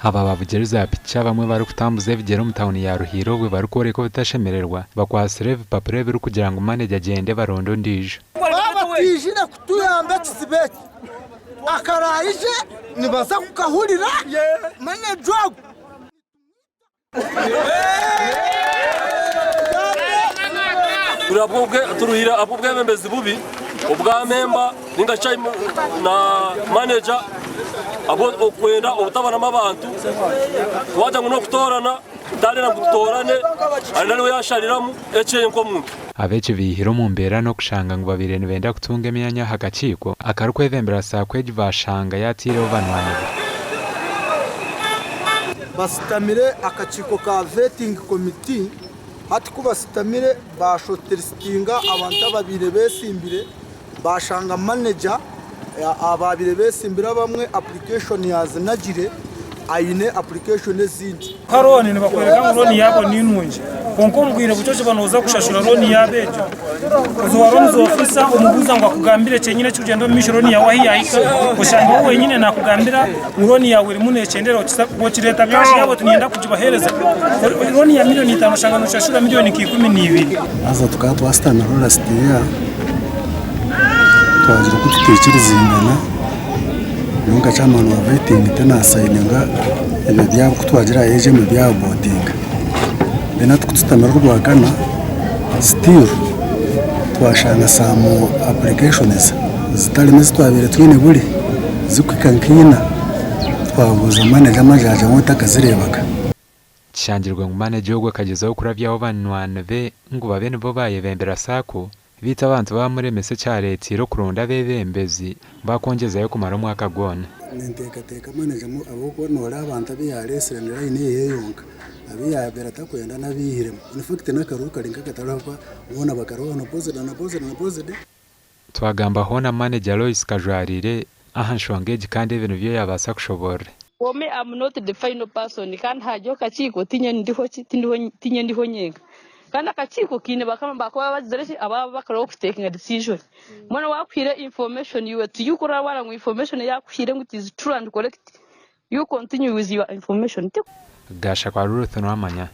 Aba bavugire za piki abamwe barikutambuza ebigyere omu tauni ya Ruhiira obwe barikworeka obutashemererwa bakwatsire ebipapura ebirikugira ngu maneja agyende baronde ondiijo. Baaba bataijire kutuyamba ekizibu eki akaraije nibaza kukahurira maneja ogu. Turuhire ahabw'obwebembezi bubi obwa memba ninga shi na maneja ahabw'okwenda obutabanamu abantu. Twagira ngu n'okutoorana tarenda ngu tutoorane arenda niwe yashariramu ekyeye nk'omuntu. Abeegi baihire omu mbeera n'okushanga ngu babaire nibenda kutunga emyanya aha kakiiko akarikwebembera SACCO egi baashanga yaateireho banywani be. Basitamire akakiiko ka Vetting Committee hati ku basitamire ba shortlistinga abantu ababaire besimbire bashanga manager ababaire besimbire abamwe application yazinagire aine application ezindi. Nka looni nibakworeka ngu looni yaabo ni nungi kwonka omu bwire bukye okiba nooza kushashura looni yaabo egyo oza owa loans officer omubuuza ngu akugambire kyenyine ekirikugyenda omu maisho looni yaawe ahu yaahika oshanga we wenyine naakugambira ngu looni yaawe erimu neekyendera okireeta kaashi yaabo oti niinyenda kugibaheereza looni ya miriyoni itaano oshanga nooshashura miriyoni nka 12. Haza tukaba twasitamire last year twagira oku tutaikirizingana nyowe nka chairman wa vetting tinasayininga ebyo byabo ku twagira aha AGM byabotinga then hati kutusitamire orwakana still twashanga some applications zitarimu ezi twabaire twine buri zikuhika nka ina twabuuza manager manager yaagira ngu we takazireebaga. Kishangirwe ngu maneja ogwo akagyezaho kurabyaho banywani be ngu babe nibo baayebembera Sacco, beitu abantu baamuremesa ekyareeteire okuronda abeebembezi baakwongyezayo kumara omwaka gwona. Ninteekateeka maneja ahabw'okuba nooreeba abantu abu yaareetsire ni layini eye yonka, abu yaabaire atakwenda n'abaihiremu. In fact n'akaruuru kari nk'akatariho ahabw'okuba boona bakariho unopposed, unopposed, unopposed. Twagambaho na maneja Loyce Kajwarire aha nshonga egi kandi ebi nibyo yaabaasa kushoboorora. For me am not the final person kandi haagira akakiiko tinye ndiho ki tindiho tinye ndiho nyenka kandi akakiiko kaine bakama baako abagizire ki ababa bakariho kutekinga decision mbwenu waakuhaire information iwe tiyo ku orarwara ngu information ei akuhaire ngu it is true and correct you continue with your information ti Gashakwa Ruth Nuwamanya.